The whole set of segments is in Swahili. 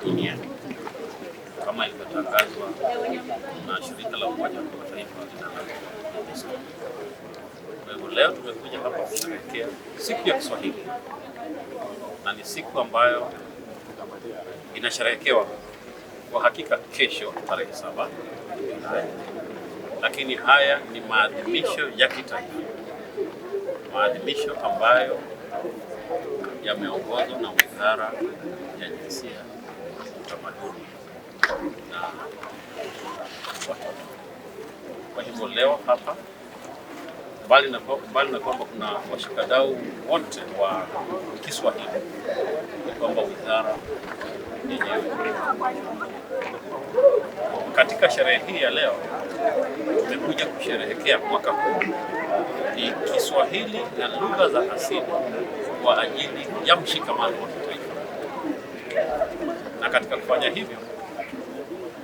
duniani kama ilivyotangazwa na shirika la Umoja wa Kimataifa linaloitwa UNESCO. Kwa hivyo leo tumekuja hapa kusherehekea siku ya Kiswahili, na ni siku ambayo inasherehekewa kwa hakika kesho tarehe 7 Julai, lakini haya ni maadhimisho ya kitaifa, maadhimisho ambayo yameongozwa na Wizara ya Jinsia, Utamaduni na Watoto. Kwa hivyo leo hapa, mbali na kwamba kuna washikadau wote wa Kiswahili, ni kwamba wizara yenyewe katika sherehe hii ya leo tumekuja kusherehekea mwaka huu ni Kiswahili na lugha za asili kwa ajili ya mshikamano wa kitaifa, na katika kufanya hivyo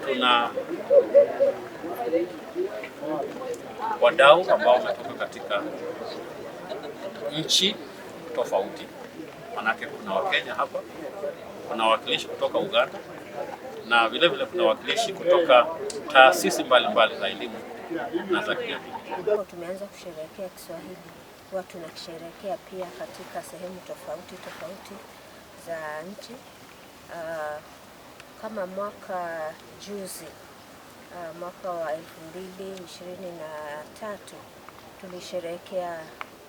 tuna wadau ambao wametoka katika nchi tofauti, manake kuna Wakenya hapa, kuna wawakilishi kutoka Uganda na vile vile kuna wawakilishi kutoka taasisi mbalimbali za elimu na za kijamii. Tumeanza kusherehekea Kiswahili, huwa tunakisherehekea pia katika sehemu tofauti tofauti za nchi. Kama mwaka juzi, mwaka wa 2023 tulisherehekea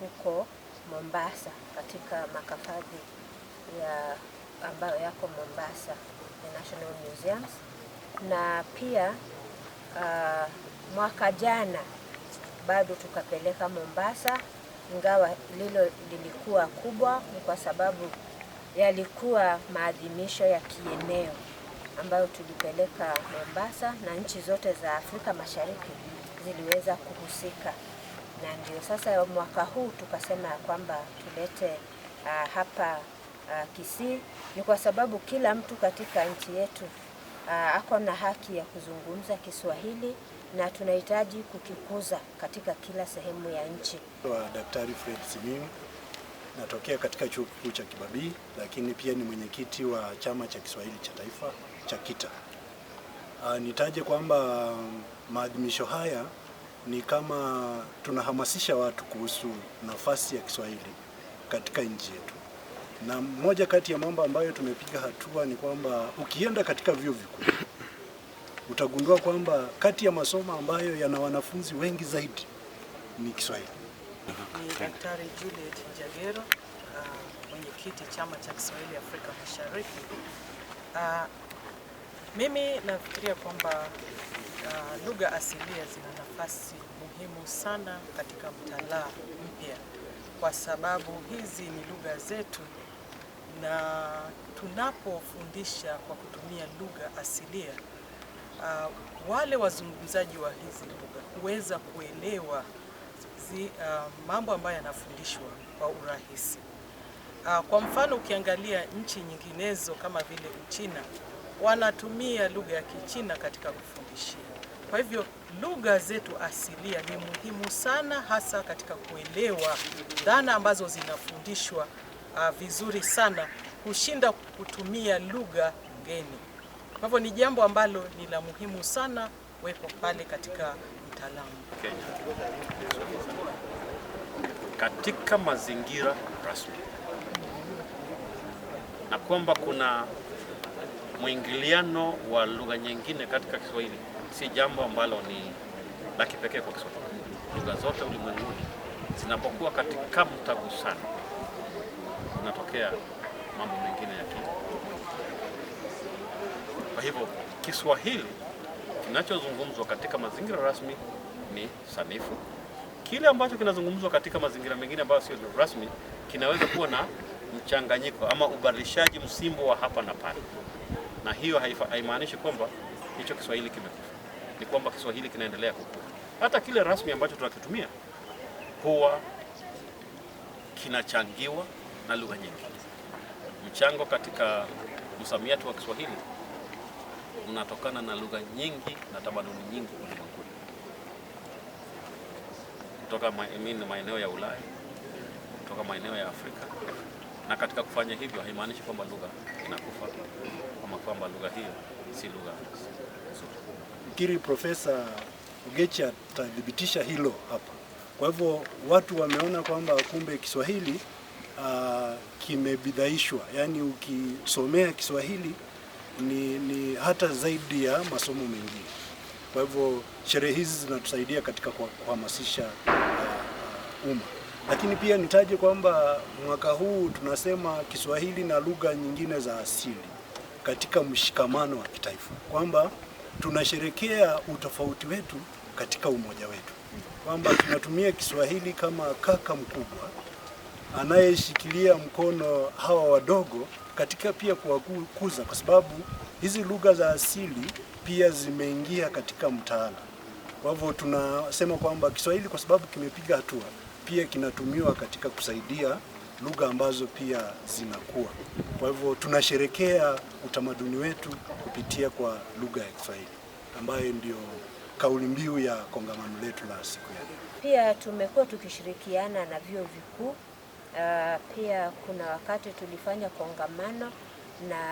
huko Mombasa katika makafadhi ya ambayo yako Mombasa, the National Museums, na pia mwaka jana bado tukapeleka Mombasa, ingawa lilo lilikuwa kubwa, ni kwa sababu yalikuwa maadhimisho ya kieneo ambayo tulipeleka Mombasa na nchi zote za Afrika Mashariki ziliweza kuhusika, na ndio sasa mwaka huu tukasema ya kwamba tulete hapa Kisii, ni kwa sababu kila mtu katika nchi yetu ako na haki ya kuzungumza Kiswahili na tunahitaji kukikuza katika kila sehemu ya nchi. Wa Daktari Fred Simiyu, natokea katika Chuo Kikuu cha Kibabii, lakini pia ni mwenyekiti wa Chama cha Kiswahili cha Taifa cha KITA. Nitaje kwamba maadhimisho haya ni kama tunahamasisha watu kuhusu nafasi ya Kiswahili katika nchi yetu, na moja kati ya mambo ambayo tumepiga hatua ni kwamba ukienda katika vyuo vikuu utagundua kwamba kati ya masomo ambayo yana wanafunzi wengi zaidi ni Kiswahili. Ni Daktari Juliet Njagero, mwenyekiti Chama cha Kiswahili Afrika Mashariki. Mimi nafikiria kwamba lugha asilia zina nafasi muhimu sana katika mtaala mpya, kwa sababu hizi ni lugha zetu, na tunapofundisha kwa kutumia lugha asilia, wale wazungumzaji wa hizi lugha huweza kuelewa mambo ambayo yanafundishwa kwa urahisi. Kwa mfano ukiangalia nchi nyinginezo kama vile Uchina, wanatumia lugha ya Kichina katika kufundishia. Kwa hivyo lugha zetu asilia ni muhimu sana, hasa katika kuelewa dhana ambazo zinafundishwa vizuri sana kushinda kutumia lugha ngeni. Kwa hivyo ni jambo ambalo ni la muhimu sana kuwekwa pale katika mtaalamu. Kenya katika mazingira rasmi, na kwamba kuna mwingiliano wa lugha nyingine katika Kiswahili si jambo ambalo ni la kipekee kwa Kiswahili. Lugha zote ulimwenguni zinapokuwa katika mtagusano kunatokea mambo mengine ya kile. Kwa hivyo Kiswahili kinachozungumzwa katika mazingira rasmi ni sanifu. Kile ambacho kinazungumzwa katika mazingira mengine ambayo sio rasmi kinaweza kuwa na mchanganyiko ama ubadilishaji msimbo wa hapa na pale, na hiyo haimaanishi kwamba hicho Kiswahili kimekufa, ni kwamba Kiswahili kinaendelea kukua. Hata kile rasmi ambacho tunakitumia huwa kinachangiwa na lugha nyingi. Mchango katika msamiati wa Kiswahili unatokana na lugha nyingi na tamaduni nyingi ulimwenguni, kutoka maeneo ya Ulaya, kutoka maeneo ya Afrika. Na katika kufanya hivyo haimaanishi kwamba lugha inakufa ama kwamba kwamba lugha hiyo si lugha nzuri. Fikiri Profesa Ogechi atathibitisha hilo hapa. Kwa hivyo watu wameona kwamba kumbe Kiswahili kimebidhaishwa, yaani ukisomea Kiswahili ni hata zaidi ya masomo mengine. Kwa hivyo sherehe hizi zinatusaidia katika kuhamasisha umma. Lakini pia nitaje kwamba mwaka huu tunasema Kiswahili na lugha nyingine za asili katika mshikamano wa kitaifa, kwamba tunasherekea utofauti wetu katika umoja wetu, kwamba tunatumia Kiswahili kama kaka mkubwa anayeshikilia mkono hawa wadogo katika pia kuwakuza, kwa sababu hizi lugha za asili pia zimeingia katika mtaala. Kwa hivyo tunasema kwamba Kiswahili kwa sababu kimepiga hatua, pia kinatumiwa katika kusaidia lugha ambazo pia zinakuwa. Kwa hivyo tunasherekea utamaduni wetu kupitia kwa lugha ya Kiswahili ambayo ndio kauli mbiu ya kongamano letu la siku ya leo. Pia tumekuwa tukishirikiana na vyuo vikuu. Pia kuna wakati tulifanya kongamano na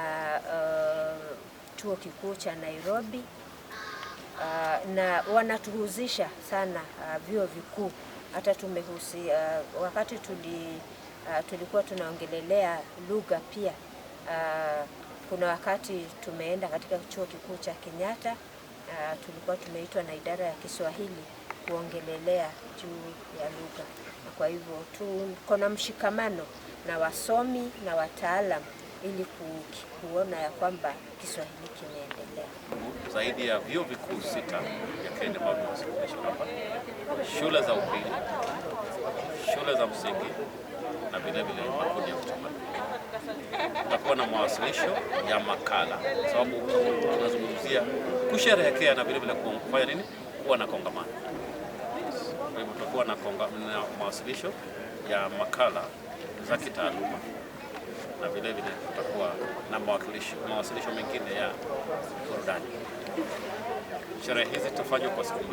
chuo kikuu cha Nairobi, na wanatuhusisha sana vyuo vikuu. Hata wakati tulikuwa tunaongelelea lugha pia, kuna wakati tumeenda katika chuo kikuu cha Kenyatta, tulikuwa tumeitwa na idara ya Kiswahili kuongelelea juu ya lugha. Kwa hivyo tuko na mshikamano na wasomi na wataalam ili kuona ya kwamba Kiswahili kimeendelea. Zaidi ya vyuo vikuu 6 vya Kenya ambavyo vimewasilisha hapa, shule za upili, shule za msingi na vile vile makundi ya utamaduni. Tutakuwa na mawasilisho ya makala, kwa sababu tunazungumzia kusherehekea na vile vile kufanya nini, kuwa na kongamano. Kwa hivyo tutakuwa na mawasilisho ya makala za kitaaluma na vile vile tutakuwa na mawasilisho mengine ya burudani. Sherehe hizi zitafanywa kwa siku mbili.